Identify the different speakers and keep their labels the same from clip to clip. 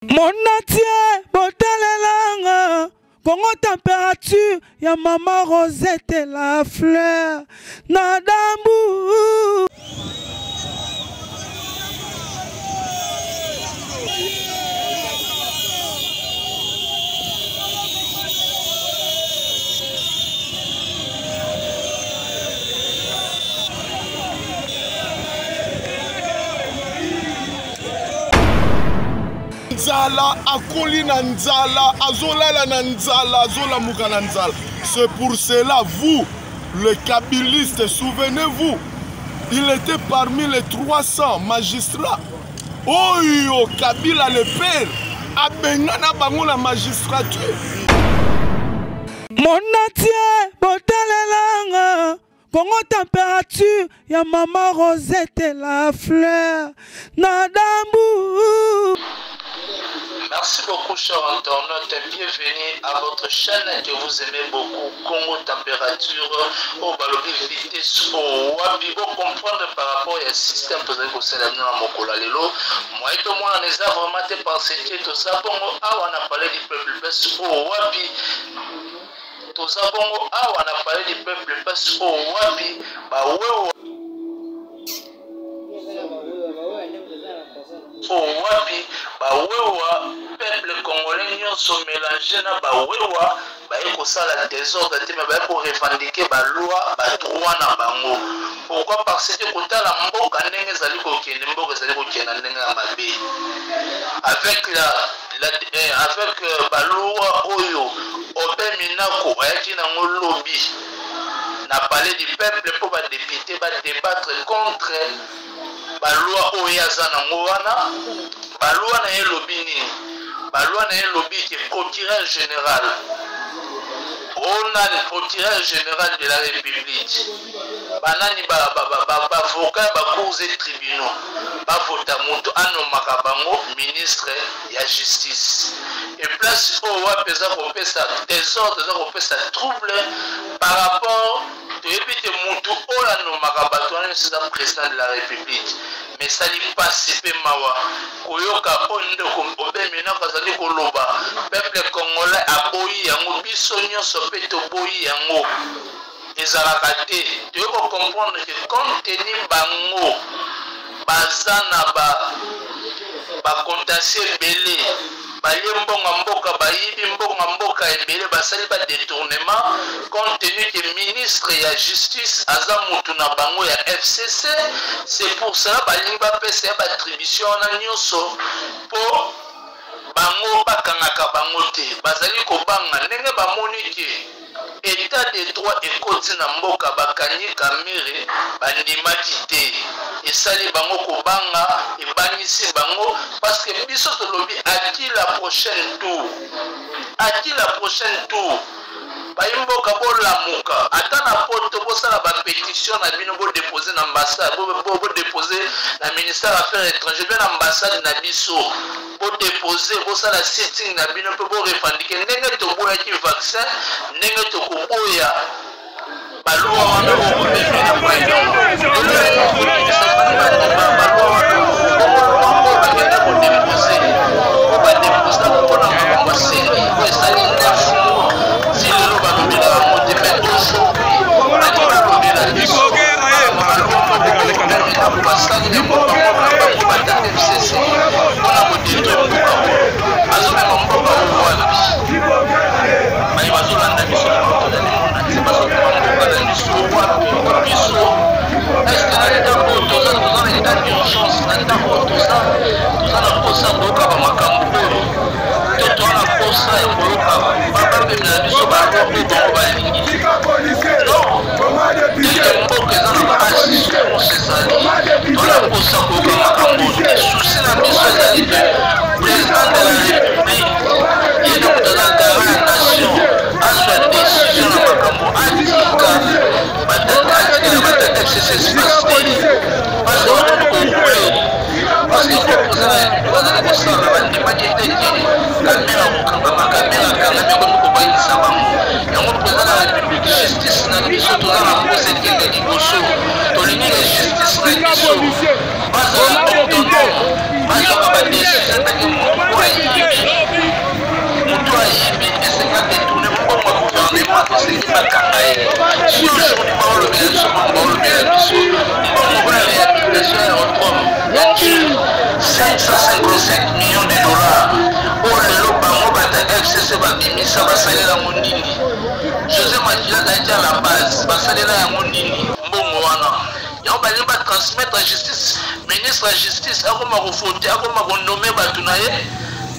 Speaker 1: Monatie botalelanga Congo température ya mama Rosette la fleur na dambu.
Speaker 2: Nzala, akoli na nzala, azolala na nzala, azolamuka na nzala. C'est pour cela, vous, les kabilistes, souvenez-vous, il était parmi les 300 magistrats oyo Kabila le père abengana bango na magistrature.
Speaker 1: Monatie botalelanga Congo température ya mama Rosette la fleur na dambu.
Speaker 3: Merci beaucoup, chers internautes. Bienvenue à votre chaîne que vous aimez beaucoup, Congo Température, au Balobi Vitesse, au Wabi. Pour comprendre par rapport au système que vous avez na mokolo lelo, moi et moi, on est vraiment parce que tout ça, bon, on a parlé du peuple, au Wabi. Toza bongo awa na palais du peuple place oyo wapi ba wewa oyo wapi ba wewa peuple congolais nyonso mélange na ba wewa baye kosala desordre te mais baye ko revendiquer ba loi ba droit na bango. Pourquoi? Parce que kotala mboka ndenge ezali kokende, mboka ezali kokende na ndenge ya mabe avec la avec ba loi oyo Aubin Minaku ayaki nango lobi na palais du peuple mpo ba député ba débattre contre ba loi oyo aza nango wana. Ba loi na ye elobi nini? Ba loi na ye elobi ke procureur général onani procureur général de la République banani ba avocat ba cours et tribunaux bavota moto anomaka bango ministre ya justice. Et place oyo wapi eza kopesa désordre, eza kopesa trouble par rapport toyebi te mutu oyo anomaka bato wana nyonso eza président de la République. Mais esali mpasi mpe mawa koyoka oyo ndeko Aubin Minaku azali koloba. Peuple congolais aboyi yango, biso nyonso mpe toboyi yango. Ezalaka te. Toyei kocomprendre que compte tenu bango baza na ba contentieux ebele, balie mbongo ya mboka, bayibi mbongo ya mboka ebele, basali ba détournement, compte tenu que ministre ya justice aza mutu na bango ya FCC. C'est pour cela balingi bapesa ya ba attribution wana nyonso po bango bakangaka bango te. Bazali kobanga ndenge bamoni ke état de droit ekoti na mboka, bakangi Kamerhe, bandimaki te, esali bango kobanga, ebangisi bango parce que biso tolobi à qui la prochaine tour, à qui la prochaine tour. Bayi mboka bolamuka, ata na poto bosala ba pétition na bino, bodépose na ambassade, bodépose na ministère affaires étrangères mpe na ambassade na biso, bodépose, bosala sitting na bino mpe borevendike ndenge toboyaki vaccin, ndenge tokoboya baluwa wana bakenda kodepose po badepose mpona makambo ya seri oyo esali 9 mois ti lelo balobela yango te. Mais aujourd'hui bali balobela biso makambo basali ya mboka moko na bango batata FCC mpona kodetruire mboka oyo. Azomema mboka oyo wapi? Baye bazolanda biso na monde entier, bazomema mboka na biso wapi? Biso est-ce na ntango oyo toza na état d'urgence, na ntango oyo toza na posa koyoka bamakambo oyo, to toza na posa ya koyoka babamemela biso baloi oyo bango balingi? Non, ndenge mboka eza na mpasi, souffrance ezali, toza na posa koyoka makambo oyo te. Souci na biso ezali te président de la République ye nde moto aza garant ya nation, azwa décision na makambo, atika batata, atikela batata FCC espace te, parce que bakomi kokule, parce que po président ya République azali kosala, bandimaki ete ke Kamerhe akokangama, Kamerhe akangami, akomi kobangisa bango yango. Président ya République, justice na biso toza na mposa ekende liboso, tolingi ke justice na biso bazala autonome, bazwaka badécision ndenge motu oyo ayibi. Ti aujourd'hui baolobela biso bongo, baolobela biso mbongo mpona réhabilitation ya aérodrome ya Ndjili, 555 millions de dollars oyo lelo bango bato ya FCC babimisa, basalela yango nini? José Makila azalaki à la base, basalela yango nini mbongo wana? Yango balingi batransmettre justice, ministre ya justice akoma kovote, akoma konome bato na ye,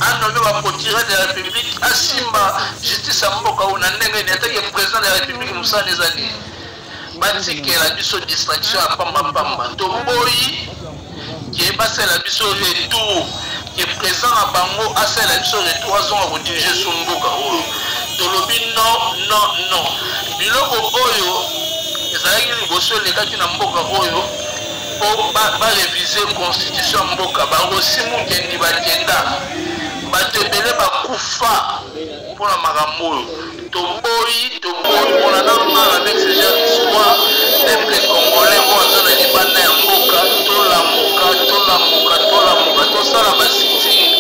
Speaker 3: anome baprocureur de la République, asimba justice ya mboka oyo na ndenge nini? Atake président de la République, mosala eza nini? Batikela biso distraction ya pambapamba. Toboyi ke basalela biso retour, ke président na bango asalela biso retour, azonga kodirige so mboka oyo. Tolobi non, non, non. Biloko oyo ezalaki liboso elekaki na mboka oyo mpo barevise constitution ya mboka, barosi mukendi bakenda, bato ebele bakufa mpona makambo oyo. Toboyi, toboyi. On en a marre avec ce genre d'histoire. Peuple congolais oyo aza na libanda ya mboka, tolamuka, tolamuka, tolamuka, tosala basiting,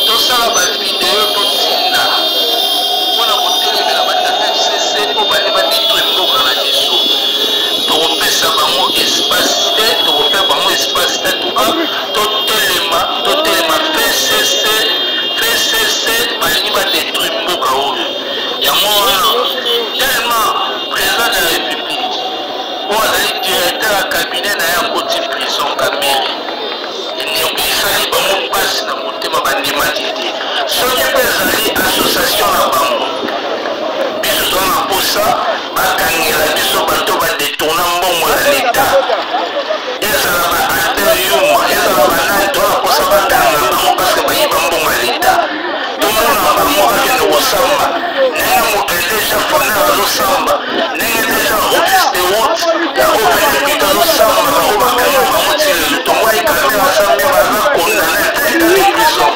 Speaker 3: tosala bavideo, totinda mpona kotelemela batata FCC oyo bali badetruire mboka na biso. Tokopesa bango espace te, tokopesa bango espace te. Tuka totelema, totelema. FCC, FCC balingi badetruire mboka oyo. Yango wana tellement président de la République oyo azali directeur ya cabinet na ye akoti prison, Kamerhe, esali bango mpasi na motema, bandimaki te. Soki mpe ezali association na bango, biso toza na mposa bakangela biso bato badetourna mbongo ya leta, ezala ba Albert Yuma, ezala banani, toza na mposa bakanga bango parce que bayiba mbongo ya leta. Tomona bango bakende kosamba ndenge moto deja fondeur azosamba, ndenge deja office de route ya OVD azosamba, bango bakanga bango ti lelo. Tongwai Kamerhe asambi, baza condamné 20 ans de prison.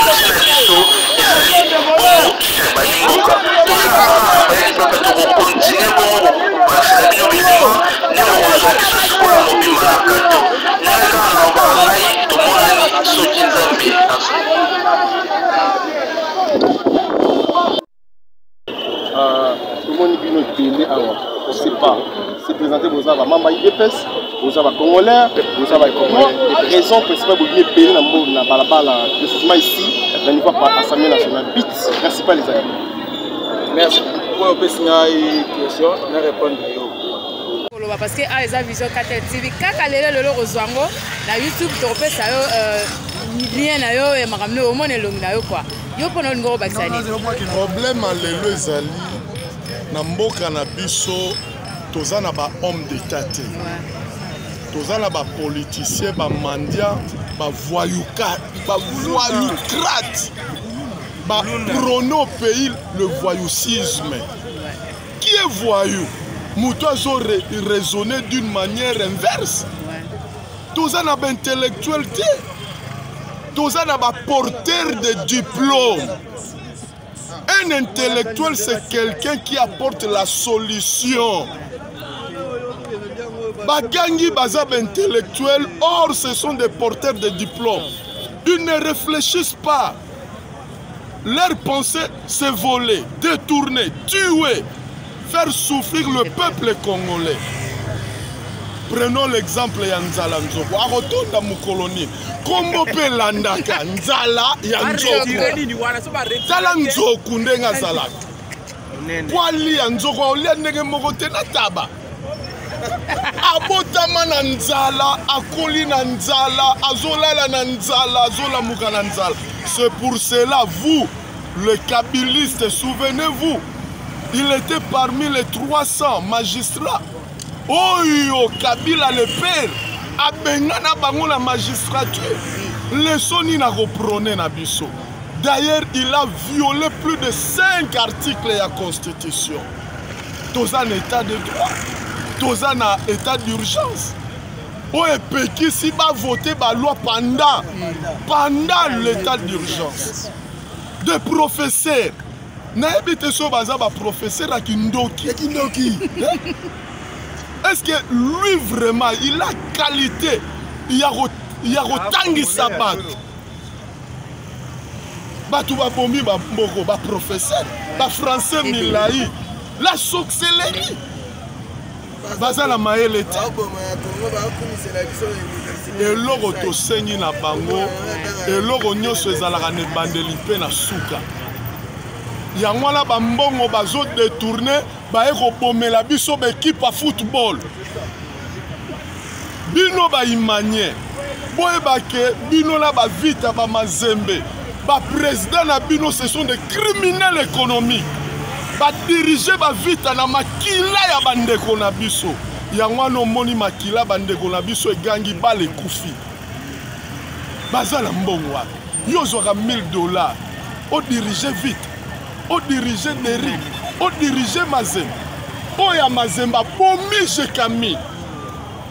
Speaker 3: Souci na biso ezali bongo, bayi mboka, tozala bayebi papa, tokokontinue bongo kobakisela bino bilima ndenge kozwa biso sikoyo mobimba na plateau. Ndenge kaka nalobaka ngai, tomonani soki Nzambe azali.
Speaker 4: Tomoni bino ebele awa, on sait pas se présenter. Boza bamembre ya UDPS, boza bacongolais, boza bacongolais? Raison principale bobimi ebele na mbo na balabala, précisément ici na niveau ya Assemblée nationale, but principal ezali?
Speaker 5: Merci oyo opesi ngai question na répondre yo.
Speaker 6: Koloba parce que awa eza Vision 4 TV kaka. Lelo lelo kozwa yango na YouTube, tokopesa yo lien na yo ya makambo oyo omona elongi na yo kua yo mpona olingi okobakisa nini.
Speaker 2: Problème ya lelo ezali na mboka na biso, toza na bahomme d'état te, toza na bapoliticien bamandia, bavoyoucrate, baprône au pays le voyousisme. Qui est voyou? Moto azo raisonner d'une manière inverse. Toza na baintellectuel te, toza na baporteur de diplôme. Un intellectuel, c'est quelqu'un qui apporte la solution. Bagangi baza baintellectuel, or ce sont des porteurs de diplôme. Ils ne réfléchissent pas. Leur pensée, c'est voler, détourner, tuer, faire souffrir le peuple congolais. Prenons l'exemple ya nzala. Nzoko akotonda mokolo nini? Kombo mpe elandaka nzala ya nzoko. Tala nzoku ndenge azalaka, po alia nzoko aolia ndenge moko te na taba. Abotama na nzala, akoli na nzala, azolala na nzala, azolamuka na nzala. C'est pour cela, vous le kabiliste, souvenez-vous, il était parmi les 300 magistrats oyo Kabila le père abengana bango na magistrature. Leçon nini akoprône na biso? D'ailleurs, il a violé plus de 5 articles ya constitution. Toza na état de droit, toza na état d'urgence oyo epekisi bavote baloi pendant l'état d'urgence. De professeur, nayebi te so baza baprofesseur ya kindoki. Est-ce que lui vraiment, il a qualité ya kotangisa bato? Bato babomi bamboko, baprofesseur bafrançais milai, la sorcellerie. Baza na mayele te. Eloko tosengi na bango, eloko nyonso ezalaka na ebandeli mpe na suka. Yango wana bambongo bazo detourne, baye kobomela biso baekipe ya football. Bino baimanie, boyeba ke bino na bavita bamazembe, baprésident na bino, ce sont des criminels économiques. Badirige bavita na makila ya bandeko na biso. Yango wana omoni makila bandeko na biso egangi, bale ekufi. Baza na mbongo wapi? Yo ozwaka 1000 $, odirige vite, odirige Deri, odirige Mazembe. Oyo ya Mazembe abomi Gécamines.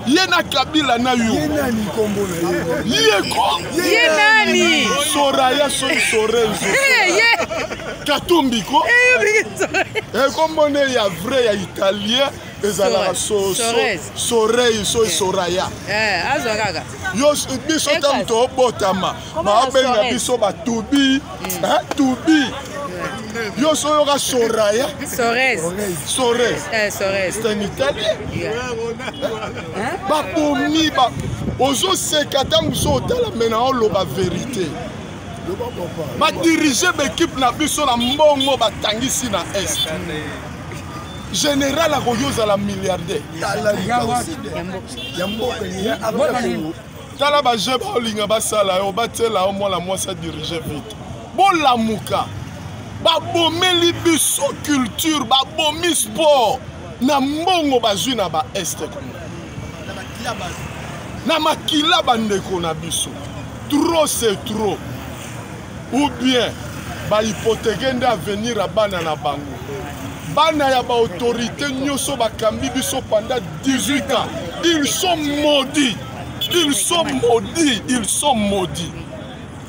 Speaker 2: Ye na Kabila na yo.
Speaker 7: Ye nani kombo na ye?
Speaker 2: Ye ko?
Speaker 6: Ye nani?
Speaker 2: Soraya soki Sorenzo.
Speaker 6: Eh, ye.
Speaker 2: Katumbi ko?
Speaker 6: Eh,
Speaker 2: eh, kombo ne ya vrai ya italien ezalaka so, so, Sorey so Soraya.
Speaker 6: Eh, azwa kaka.
Speaker 2: Yo biso ntango tobotama babenga biso batubi, hein, tubi. Yo so yoka Soraya.
Speaker 6: Sorez.
Speaker 2: Sorez.
Speaker 6: Eh, Sorez.
Speaker 2: C'est un italien. Babomi ba ozoseka ntango so otala me na oloba vérité. Badirige baekipe na biso na mbongo batangisi na Est. Général akoki ozala milliardaire. Tala ba jeu baolinga basala yo, batiela yo mwana mwasi adirige vite. Bolamuka. Babomeli biso culture, babomi sport na mbongo bazwi na ba Est kuna. Na makila bandeko na biso. Trop c'est trop. Ou bien ba hypothèque nde avenir ya bana na bango. Bana ya ba autorité nyonso bakambi biso pendant 18 ans. Ils sont maudits. Ils sont maudits. Ils sont maudits.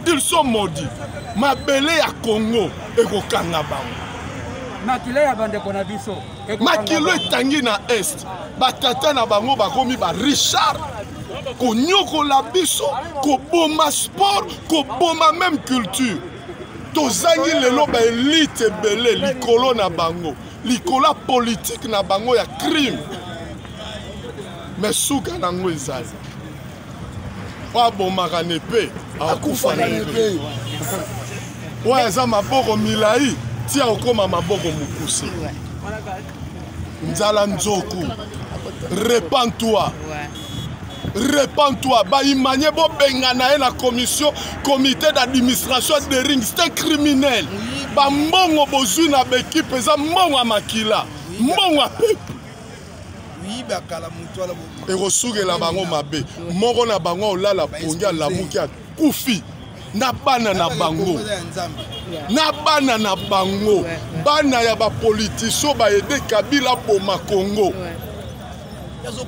Speaker 2: Ils sont maudits. Mabele ya Congo ekokanga bango.
Speaker 8: Makila ya bandeko na biso.
Speaker 2: Makilo etangi na Est. Batata na bango bakomi ba Richard. Konyokola biso, koboma sport, koboma même culture. Tozangi lelo ba élite ebele likolo na bango, likolo ya politique na bango ya crime. Mais suka nango ezali. Oyo abomaka na epée, akufa na epée. Oyo aza maboko milai, tia okoma maboko mokuse. Nzala nzoku. Repends-toi. Repends-toi. Baimanye bobenga na ye na commission, comité d'administration de ring. C'est un criminel. Ba mbongo bozwi na ba équipe eza mbongo ya makila, mbongo ya peuple. Ekosukela bango mabe. Moko na bango olala pongi alamuki akufi. Na bana na bango. Na bana na bango. Bana ya ba politiciens ba aider Kabila boma Congo.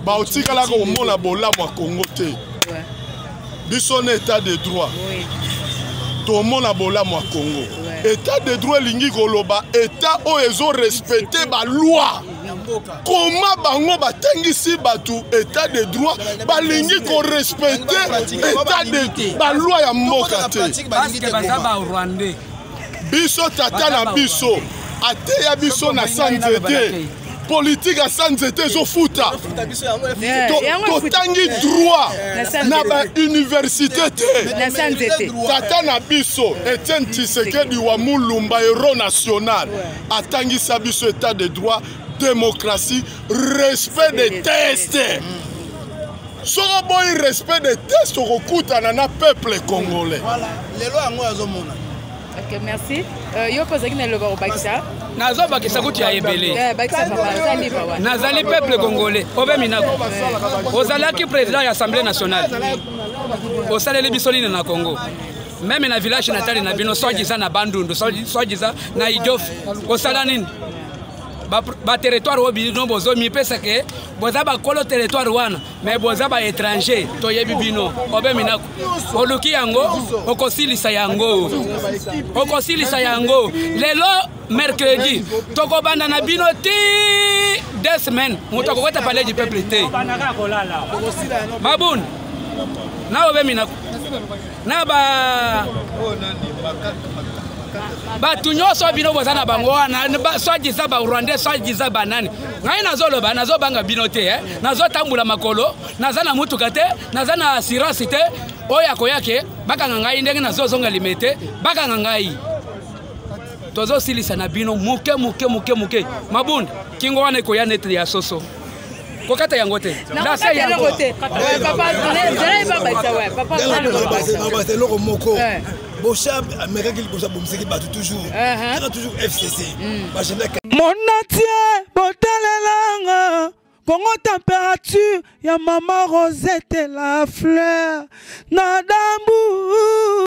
Speaker 2: Ba otikala ko mona bolamu ya Congo te. Biso na état de droit. Tomona bolamu ya Congo. État de droit elingi koloba état oyo ezo respecter ba loi. Comment bango batangisi bato état de droit balingi ko respecter état de ba loi ya mboka te.
Speaker 8: Parce que baza ba Rwandais.
Speaker 2: Biso tata na biso ateya biso na sanzete. Politique ya sanzete ezofuta. Totangi droit na ba université te. Tata na biso Etienne Tshisekedi wa Mulumba, héros national, atangisa biso état de droit, démocratie, respect des tests. Soko boyi respect des tests okokutana na peuple congolais.
Speaker 5: Voilà, lelo yango azomona.
Speaker 6: Ok, merci. Yo kozaki na loba kobakisa?
Speaker 8: Nazobakisa kuti ya ebele.
Speaker 6: Bakisa papa, oza libre wana.
Speaker 8: Nazali peuple congolais. Obe Minako. Ozalaki président ya Assemblée nationale. Osaleli biso nini na Congo? Même na village natali na bino, soit disant na Bandundu, soit disant na Idiof. Osala nini? Ba territoire oyo bino bozomipesa ke boza bakolo territoire wana, mais boza ba étranger, toyebi bino. Obe Minako. Oluki yango, okosilisa yango. Okosilisa yango. Lelo mercredi, tokobanda na bino ti 2 semaines. Moto akokota palais du peuple te. Mabun. Na obe Minako. Na ba Bato nyonso bino boza na bango wana, soi-disant ba rwandais, soi-disant banani. Ngai nazoloba, nazobanga bino te, eh? Nazotambola makolo, naza na mutuka te, naza na assurance te. Oyo akoya ke bakanga ngai ndenge nazozonga Limete, bakanga ngai. Tozosilisa na bino moke moke moke moke. Mabunda kingo wana ekoya neti ya soso, kokata yango te.
Speaker 6: Lase yango te, papa.
Speaker 7: Eloko moko, Boshab amekaki liboso, abomisaki bato toujours, kaka toujours FCC bachanda.
Speaker 1: Monatie botalelanga Kongo température ya mama Rosette la fleur na dambu.